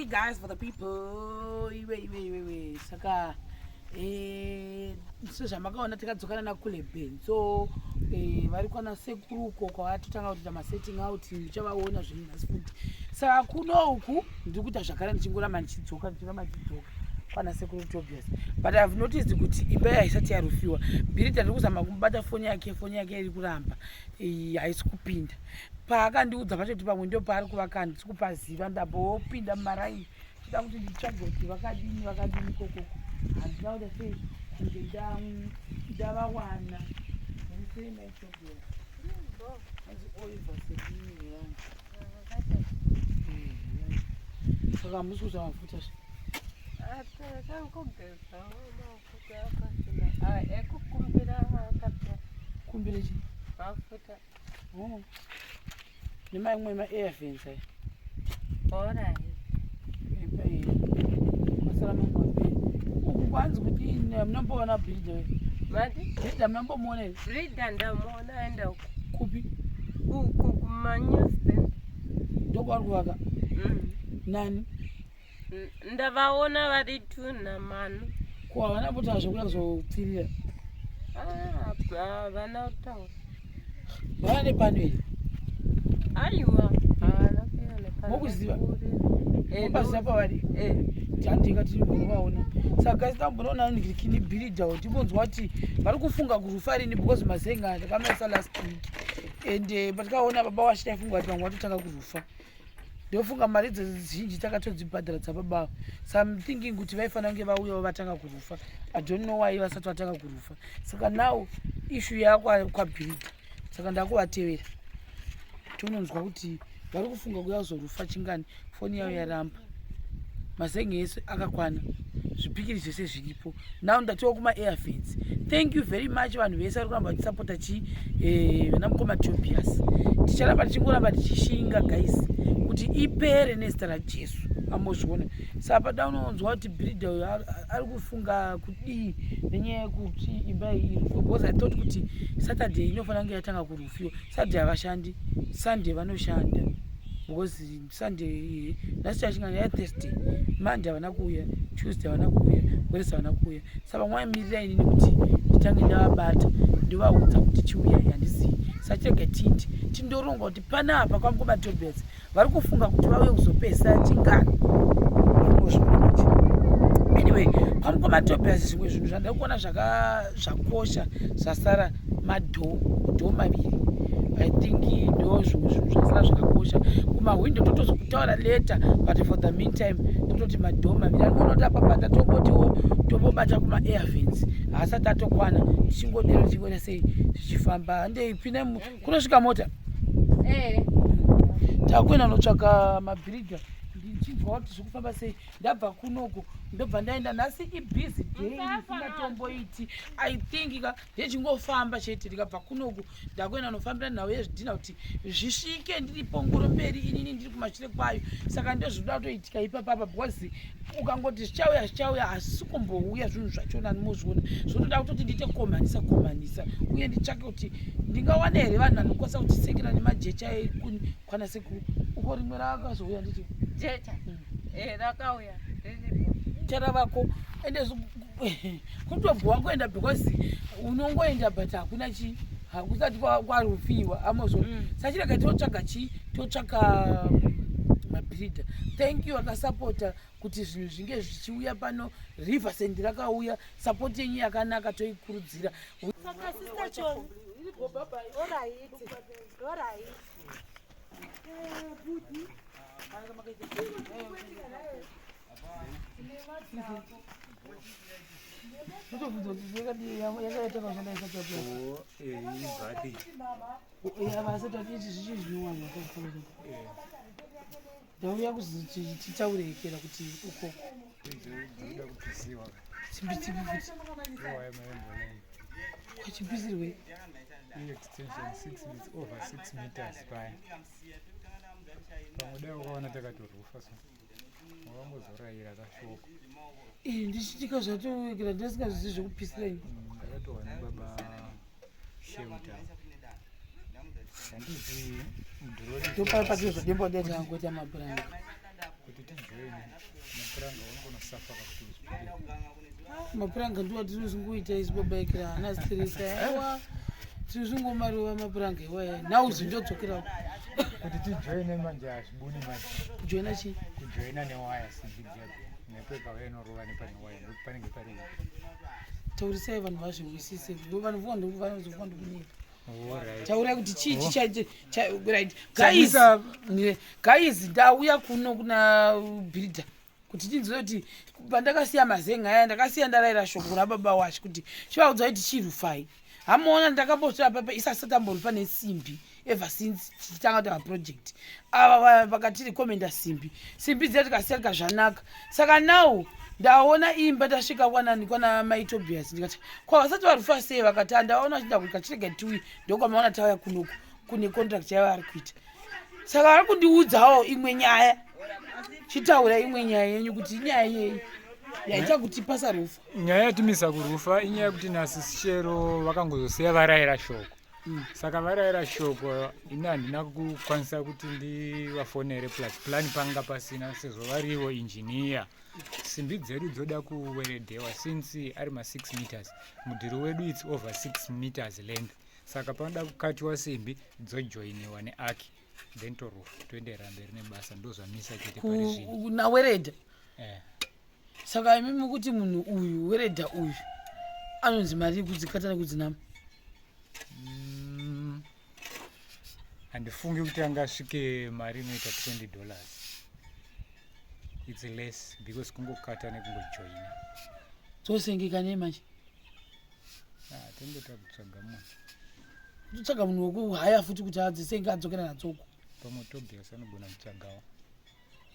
you guys for the people. Iwe iwe iwe iwe. Saka eh sezvamakaona takadzokana nakule Benzo eh vari kwana sekuru uko kwavatotanga kutoita masetting out ndichavaona zvinhu nhasi futi. Saka kuno uku ndiri kuita zvakare ndichingoramba ndichidzoka ndichiramba ndichidzoka kwana sekuru Tobias. But I have noticed kuti imba iyi haisati yarufiwa. Bhirida ndiri kuzama kumubata foni yake, foni yake iri kuramba. Eh haisi kupinda. Paakandiudza pacho kuti pamwe ndo paari kuvaka handisi kupaziva ndambopinda mumaraini chida kuti nditsvage kuti vakadini vakadini kokoko handina kuda sei kunge ndavawana sei maitobia anzi Oliver sekini yevanhu saka hamusi kuita mafuta zve kumbira chii mafuta Oh. Nemaimwe ma air fence aya. Alright. Masara mangu apera. Uku kwanzi kuti munomboona bridge. Mati? Bridge munombomuona here? Bridge ndamuona aenda uku. Kupi? Uku kumanew stand. Ndokwaari kuvaka. Nani? Ndavaona vari tuna manu. Ko havana kutaura zvekuda kuzopfirira? Ah, havana kutaura. Vana nepano here? Aiwa, havana kuya nepano. Mokuziva? Mopaziva pavari? Eh. Tandinga tiri kuvaona. Saka guys tambonoona ndikini bhiridha timbonzwa kuti vari kufunga kurufa rini because mazenga ndakamaisa last week. And eh, patikaona baba wachitaifunga kuti vamwe vatotanga kurufa. Ndofunga mari idzodzo zhinji takatodzibhadhara dzababa so I'm thinking kuti vaifanira kunge vauyawo vatanga kurufa. I don't know why vasati vatanga kurufa. Saka now issue yakwabhiridha saka ndakuvatevera tononzwa kuti vari kufunga kuya kuzorufa chingani foni yavo yaramba mazenge ese akakwana zvipikiri zvese zviripo now ndatiwa kuma air fence. Thank you very much vanhu vese vari kuramba vachisapota chi eh, vana mukoma Tobias. Ticharamba tichingoramba tichishinga guys kuti ipere nezita raJesu. Amozviona saka pada unonzwa kuti bhiridha uyo ari kufunga kudii nenyaya yekuti imba iyi irufiwe because I thought kuti Saturday inofanira kunge yatanga kurufiwa. Saturday havashandi, Sunday vanoshanda because Sunday nhasi chachingana ya Thursday, Monday havana kuuya, Tuesday havana kuuya, Wednesday havana kuuya. Saka vamwe vaimirira inini kuti nditange ndavabata ndovaudza kuti chiuyai, handizivi. Saka chirega tindi tindoronga kuti panapa kwamukoma Tobias vari kufunga kuti vauye kuzopesa chingano. Anyway, kwamukoma Tobias zvimwe zvinhu zvandiri kuona zvakosha zvasara madhoo dhoo maviri. I think ndo zvimwe zvinhu zvasara zvakakosha. Kumahwindo totozokutaura later, but for the meantime tototi madhoo maviri. Andikuona kuti apa pata tombotiwo tombobata kuma air vents haasati atokwana, tichingodero tichingoita sei zvichifamba. Handei pinai kunosvika mota. Eh. Takuenda kunotsvaka mabhiridha ndichinzwa kuti zviri kufamba sei. Ndabva kunoku ndobva ndaenda nhasi ibusy day ndisingatomboiti. I think ka ndechingofamba chete ndikabva kunoku ndakuenda nofambira nhau yezvidhina kuti zvisvike ndiripo ngoro mberi inini ndiri kumashure kwayo. Saka ndozvinoda kutoitika ipapapa because ukangoti zvichauya zvichauya hazvisi kumbouya zvinhu zvachona mozviona zvotoda kutoti ndiite komanisa komanisa uye nditsvake kuti ndingawana here vanhu vanokwanisa kutisekera nemajecha ekwana sekuru uko rimwe rakazouya nditi jecha eh, rakauya riripo charavako ende kutobhowa kuenda because unongoenda but hakuna chi hakusati kwarufiwa amozvo sachirega totsvaga chi totsvaka mabhiridha. Thank you akasapota kuti zvinhu zvinge zvichiuya pano. Riverside rakauya, support yenyu yakanaka toikurudzira. Saka sister Chomi. Alright. Alright. Ndotobvunza kuti yakadii yakaita kushanda isati yapera. Oh, ibhati. Vasati vachiti zvichi zvinowanwa ndauya kuzotitaurekera kuti uko Dzinoda kupisiwa. Simbi tsipi futi kwachipisirwe Extension 6 meters, over 6 meters paya. Pamwe dai ukaona takatorufa so. Wakambozorayira kashoko. Ii ndichitika zvatowekera ndasingazvizivi zvekupisira ini. Ndakatowa nababa shelter. Handizi mudhurori. Ndopapatizvo dembo dai tangoita mapuranga. Kuti tijoine. Mapuranga unongonosafa kakuti uzvipire. Mapuranga ndiwo atinozingoita isu babaikira haana stress aiwa. Tinozingomarova mapuranga iwaya. Now zindodzokera kuti tijoine manje hazvibudi manje. Kujoina chii? Kujoina newaya simbi dziya dziya. Mhepo ikauya inorova nepane waya ndokuti panenge pari. Taurisai vanhu vazvihwisise. Vanhu vanozofa ndikunyepa. Taurai kuti chii chichaite right guys. Guys ndauya kuno kuna builder kuti tinzwe kuti pandakasiya mazenga aya ndakasiya ndaraira shoko kuna baba washe kuti chivaudza kuti chirufai hamuona ndakambosvira papa isasi tamborufa nesimbi ever since tichitanga kuti maproject ava vakatirikomenda simbi simbi dziya tikasiya tikazvanaka saka now ndaona imba tasvika kwanani kwana mai tobias ndikati kwa vasati varufa sei vakati andaona vachida kuti kachirega tiuye ndokwamaona tauya kunoku kune contract yavo ari kuita saka vari kundiudzawo imwe nyaya chitaura imwe nyaya yenyu kuti inyaya yei yaita kuti pasa rufa nyaya yatimisa kurufa inyaya yekuti nasisishero vakangozosiya varaira shoko mm. Saka varaira shoko ini handina kukwanisa kuti ndivafonere plus plan panga pasina sezvo varivo engineer simbi dzedu dzoda kuweredhewa since ari ma 6 meters mudhuri wedu its over 6 meters length saka panoda kukatiwa simbi dzojoiniwa neaki then torufa toenderera mberi nebasa ndozvamisa chete parizvino naweredha eh. Saka imi mukuti munhu uyu weredha uyu anonzi mari yekudzikata nekudzinama? Handifungi kuti angasvike mari inoita 20 dollars. It's less because kungokata nekungojoina. Dzosengeka nei manje? Ah, tenge takutsvaga munhu. Kutsvaga munhu wekuhaya futi kuti adzisenge adzokera nadzoko. Pamwe Tobias anogona kutsvagawo.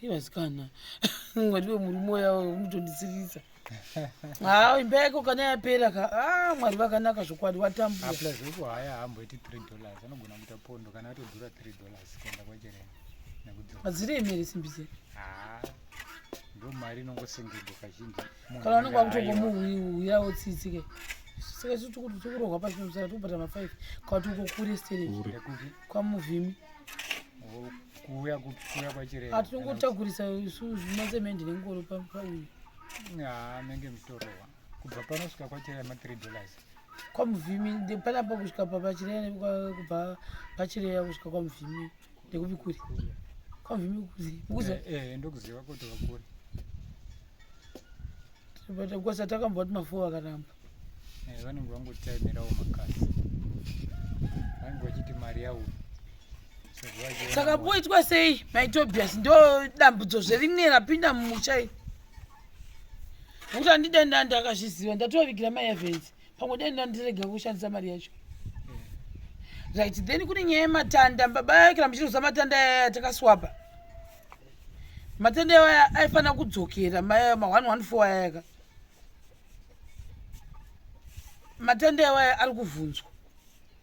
Ivasikana mwari wemurume uya unotondisiririsa. Haa imba yako kana yapera ka ah mwari vakanaka zvokwadi watambura. Apla zvekuhaya haamboiti 3 dollars anogona kuita pondo kana atodhura 3 dollars kuenda kwachirema nekudzoka. Hadziremere simbi dze. Haa ndo mari inongosengegwa kazhinji. Kana vanenge vakutongomuhwirawo tsitsi ke. Saka isu tikurohwa pasi pemusana tikubhadhara ma 5 kana kuti uko kure stereki kwamuvhimi. Kuuya kuuya kwachirema. Atinongotakurisa isu zvimasemendi nengoro pauyu. Haa menge mutorowa. Kubva pano kusvika kwachirema 3 dollars. Kwamuvhimi panapa kusvika pachireya kubva pachireya kusvika kwamuvhimi ndekupi kure? Kwamuvhimi kuri. Mukuziva? Eh, eh ndokuziva kuti vakure. Because takamboti mafuwa akaramba. Eh, vanenge vangotaimirawo makasi. Vanenge vachiti mari yauya. Saka poitwa sei maitobias ndo dambudzo zverimwe rapinda mumusha iri. Nekuti handidai nda ndakazviziva ndatovavigira mai Evans pamwe dai ndandirega kushandisa mari yacho. Right then kune nyaya yematanda baba yakira muchiruza matanda aya takaswapa. Matanda aya aifanira kudzokera ma 114 aya ka. Matanda aya ari kuvhunzwa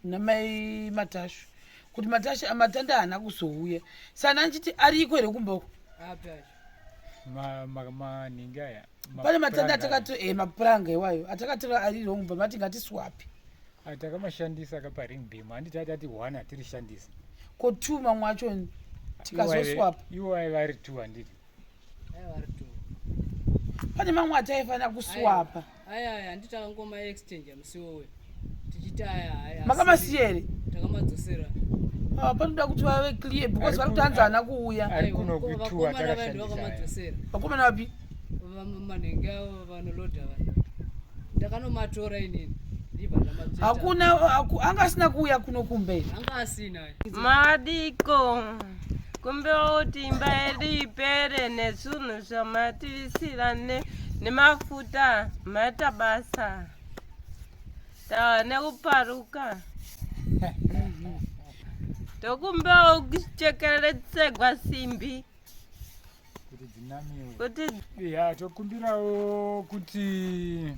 namai Matashu kuti Matashu matanda haana kuzouya. Sana ndichiti ariko here kumba uko? Api acho? Manhingi aya. Pane matanda atakato eh mapuranga iwayo atakatora ari wrong bva mati ngatiswape. Takamashandisa ka pa ring beam handiti atati one hatirishandisi. Ko two mamwe acho tikazoswapa. Iwo aiva ari two handiti. Aiva ari two. Pane mamwe ataifanira kuswapa. Aya aya handiti takangoma exchange musi iwoyo tichiti aya aya. Makamasiya here? Takamadzosera. Ah, panoda kuti vave clear because vari kuti hanzi haana kuuya. Ari kuno kutu atakashandisa. Vakomana vapi? Manhenge avo vanoloda vanhu. Ndakanomatora inini. Hakuna anga asina kuuya kuno kumbe. Anga asina. Madiko kumbe kuti imba yedu ipere nezvinhu zvamativisira nemafuta maita basa tawa nekuparuka tokumbewo kuchekeretsegwa simbi kuti dzinamiwe kuti ya tokumbirawo kuti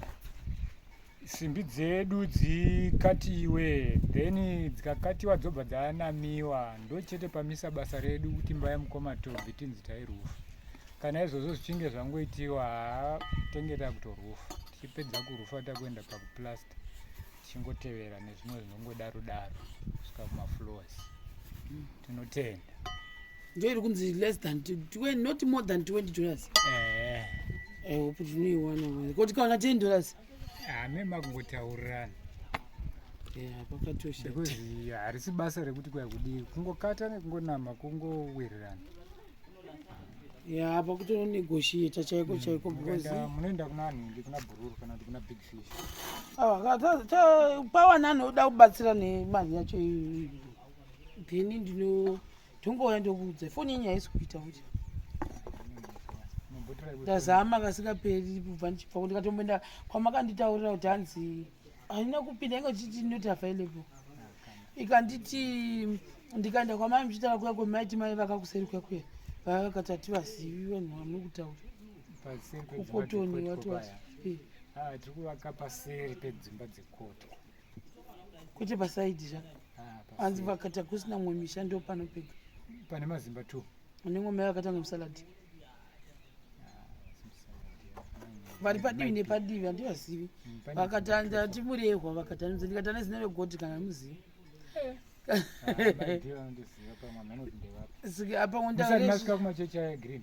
simbi dzedu dzikatiwe then dzikakatiwa dzobva dzanamiwa ndochete pamisa basa redu kuti imba yamukoma Tobi tinzi tairufa kana izvozvo zvichinge zvangoitiwa haa tenge takutorufa tichipedza kurufa takuenda pakuplasta tichingotevera nezvimwe zvinongodaro daro kusvika kumafloors tinotenda. Ndo iri kunzi less than not more than $20. Eh. I hope tinoiwana. Ko tikawana $10? Ah, me makungotaurirana. Yeah, pakatoshata. Because harisi basa rekuti kuya kudii, kungokata nekungonama kungowirirana. Yeah, apa kutonegotiate chaiko chaiko because Munoenda kuna anhingi, kuna bhururu kana kuti kuna big fish. Ah, pawana anoda kubatsira nemari yacho iyoyo. Then ndino tongouya ndokuudza foni yenyu haisi kuita kuti ndazama kasingaperi kubva ndichibva ndikatomboenda kwamakanditaurira kuti hanzi haina kupinda inga chiti not available ikanditi ndikaenda kwamai muchitaura kuya kwemaiti mai vakakuseri kuya kuya vaya vakati hativazivi vanhu vamuri kutaura Paseri pedzimba kukotoni dzekotwa wati paya. wati Ah, tiri kuvaka paseri pedzimba dzekotwa. Kwete pasaidi zva Ah, hanzi paseri. vakati hakusina mumwe misha ndo pano pega. Pane mazimba 2. Une mai vakatanga musaladi vari padivi nepadivi handivazivi. Vakati handati murehwa vakati handimuzivi ndikati ane zina regodi kana muzivi. Saka apa Musati masvika kumachechi aya green.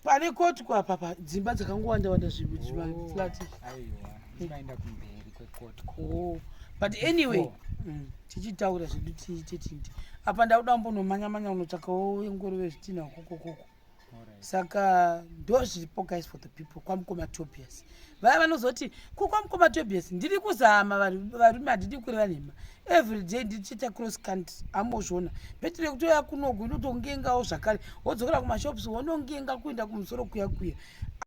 Pane koti kwapa pa dzimba dzakangowanda wanda zvimaflat. Aiwa, timaenda kumberi kwekotwa. Oh, but anyway tichitaura zvedu tichititi apa ndakuda kumbonomanya manya unotsvakawo ngoro vezvitinha kokokoko. Saka ndo zviripo guys, for the people kwamukoma Tobias. Vaya vanozoti kukwamukoma Tobias ndiri kuzama varume, handidi kureva nhema. Every day ndichiita cross country, ambozviona petire kutoya kunoku inotongengawo zvakare, wodzokera kumashops wonongenga kuenda kumusoro kuya kuya.